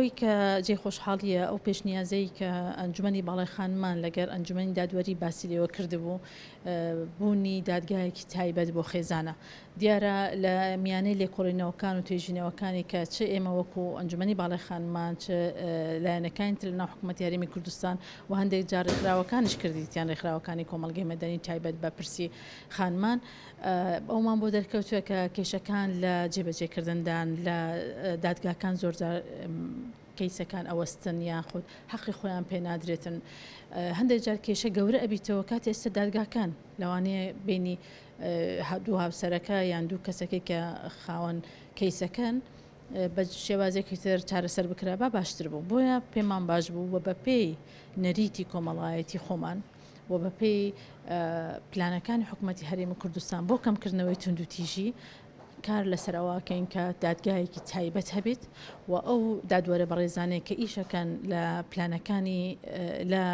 ئەوەی کە جێی خۆشحاڵییە ئەو پێشنیازەی کە ئەنجومەنی باڵای خانمان لەگەر ئەنجومەنی دادوەری باسی لێوە کردبوو بوونی دادگایەکی تایبەت بۆ خێزانە. دیارە لە میانەی لێکۆڵینەوەکان و توێژینەوەکانی کە چ ئێمە وەکو ئەنجومەنی باڵای خانمان چ لایەنەکانی تر لەناو حکوومەتی هەرێمی کوردستان و هەندێک جار ڕێکخراوەکانیش کردیتیان ڕێکخراوەکانی کۆمەڵگەی مەدەنی تایبەت بە پرسی خانمان ئەومان بۆ دەرکەوتووە کە کێشەکان لە جێبەجێکردندان لە دادگاکان زۆرجار کەیسەکان ئەوەستن یاخود حەقی خۆیان پێ نادرێتن هەندێک جار کێشە گەورە ئەبیتەوە کاتێ ئێستا دادگاکان لەوانەیە بینی دوو هاوسەرەکە یان دوو کەسەکەی کە خاوەن کەیسەکەن بە شێوازێکی تر چارەسەر بکرابا باشتر بوو بۆیە پێمان باش بوو و بەپێی نەریتی کۆمەڵایەتی خۆمان و بەپێی پلانەکانی حکوومەتی هەرێمی کوردستان بۆ کەمکردنەوەی توندوتیژی کار لەسەر ئەوەکەین کە دادگایەکی تایبەت هەبێت و ئەو دادوەرە بەڕێزانەی کە ئیشەکەن لە پلانەکانی لە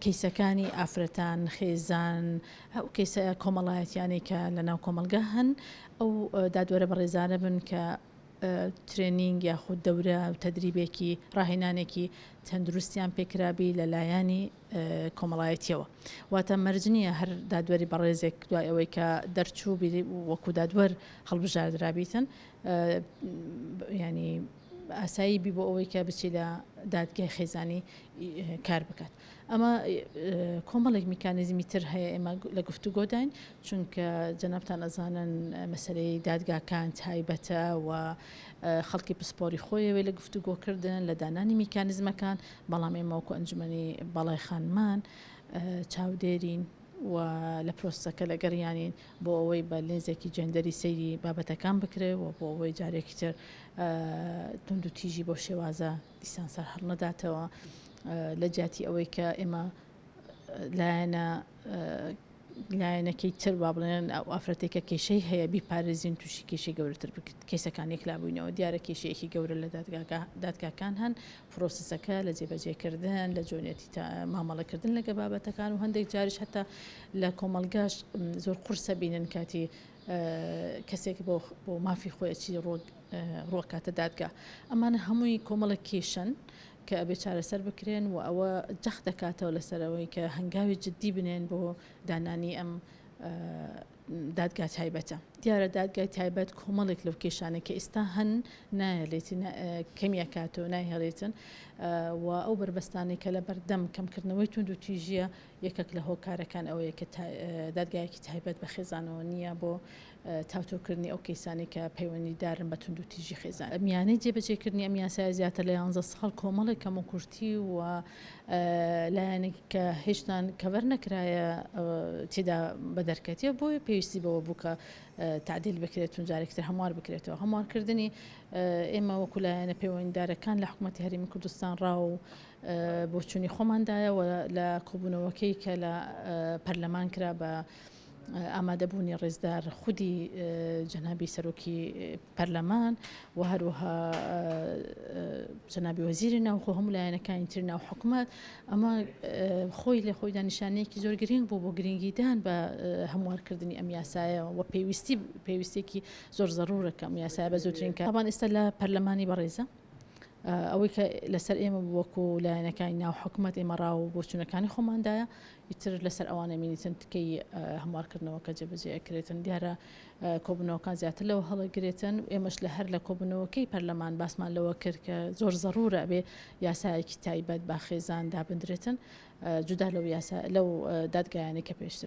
کەیسەکانی ئافرەتان، خێزان، ئەو کەیسە کۆمەڵایەتیانەی کە لە ناو کۆمەڵگە هەن، ئەو دادوەرە بەڕێزانە بن کە training یاخود دەورە و تەدریبێکی ڕاهێنانێکی تەندروستیان پێکرابی لە لایەنی کۆمەڵایەتیەوە. واتە مەرج نییە هەر دادوەری بەڕێزێک دوای ئەوەی کە دەرچوو وەکو دادوەر هەڵبژاردرابیتن ینی ئاسایی بی بۆ ئەوەی کە بچی لە دادگای خێزانی کار بکات. ئەمە کۆمەڵێک میکانیزمی تر هەیە ئێمە لە گفتوگۆداین چونکە جەنابتان ئەزانن مەسەلەی دادگاکان تایبەتە و خەڵکی پسپۆری خۆیەوێ لە گفتوگۆکردن لە دانانی میکانیزمەکان بەڵام ئێمە وەکو ئەنجومەنی باڵای خانمان چاودێرین و لە پرۆسەکە لەگەڕیانین بۆ ئەوەی بە لێنزێکی جێندەری سەیری بابەتەکان بکرێ و بۆ ئەوەی جارێکی تر توندوتیژی بەو شێوازە دیسان سەر هەڵنەداتەوە لە جیاتی ئەوەی کە ئێمە لایەنە لایەنەکەی تر با بڵێن ئەو ئافرەتێک کە کێشەی هەیە بیپارێزین تووشی کێشەی گەورەتر بکرد کەیسەکان یەکلابووینەوە دیارە کێشەیەکی گەورە لە دادگاکان هەن پرۆسسەکە لە جێبەجێکردن لە جۆنیەتی مامەڵەکردن لەگە بابەتەکان و هەندێک جاریش هەتا لە کۆمەڵگاش زۆر قورسە بینن کاتی کەسێک بۆ بۆ مافی خۆیەکی ڕۆکاتە دادگا ئەمانە هەمووی کۆمەڵێک کێشەن کە ئەبێ چارەسەر بکرێن و ئەوە جەخت دەکاتەوە لەسەر ئەوەی کە هەنگاوی جددی بنێن بۆ دانانی ئەم دادگا تایبەتە. دیارە دادگای تایبەت کۆمەڵێک لەو کێشانەی کە ئێستا هەن نایەلێت کەمیەکاتەوە نایهێڵێتن و ئەو بەربەستانەی کە لە بەردەم کەمکردنەوەی توندوتیژیە یەکێک لە هۆکارەکان ئەوەیە کە دادگایەکی تایبەت بە خێزانەوە نییە بۆ تاوتۆکردنی ئەو کەیسانەی کە پەیوەندیدارن بە توندوتیژی خێزان. میانەی جێبەجێکردنی ئەم یاسایە زیاتر لە یانزە ساڵ کۆمەڵێک کەموکورتی و لایەنێک کە هێشتان کەڤەر نەکرایە تێدا بەدەرکەتیە بۆیە پێویستی بەوە بوو کە تعدیل بکرێت و جارێکتر هەموار بکرێتەوە. هەموارکردنی ئێمە وەکو لایەنە پەیوەندیدارەکان لە حکوومەتی هەرێمی کوردستان ڕا و بۆچوونی خۆماندایە و لە کۆبوونەوەکەی کە لە پەرلەمان کرا بە ئامادەبوونی ڕێزدار خودی جەنابی سەرۆکی پەرلەمان و هەروەها جەنابی وەزیری ناوخۆ هەموو لایەنەکانی تر ناو حکومەت ئەمە خۆی لە خۆیدا نیشانەیەکی زۆر گرنگ بوو بۆ گرنگیدان بە هەموارکردنی ئەم یاسایە و پێویستی پێویستێکی زۆر زەرورە کە ئەم یاسایە بە زووترین کات تەبان ئێستا لە پەرلەمانی بەڕێزە ئەوەی کە لەسەر ئێمە بوو وەکو لایەنەکانی ناو حکومەت ئێمە ڕا و بۆچوونەکانی خۆماندایە ئیتر لەسەر ئەوانە مینیتن تکەی هەموارکردنەوەکە جێبەجێ ئەکرێتن دیارە کۆبوونەوەکان زیاتر لەوە هەڵەگرێتن ئێمەش لە هەر لە کۆبوونەوەکەی پەرلەمان باسمان لەوە کرد کە زۆر زەڕورە بێ یاسایەکی تایبەت بە خێزان دابندرێتن جودا لەو یاسا لەو دادگایانەی کە پێشتر.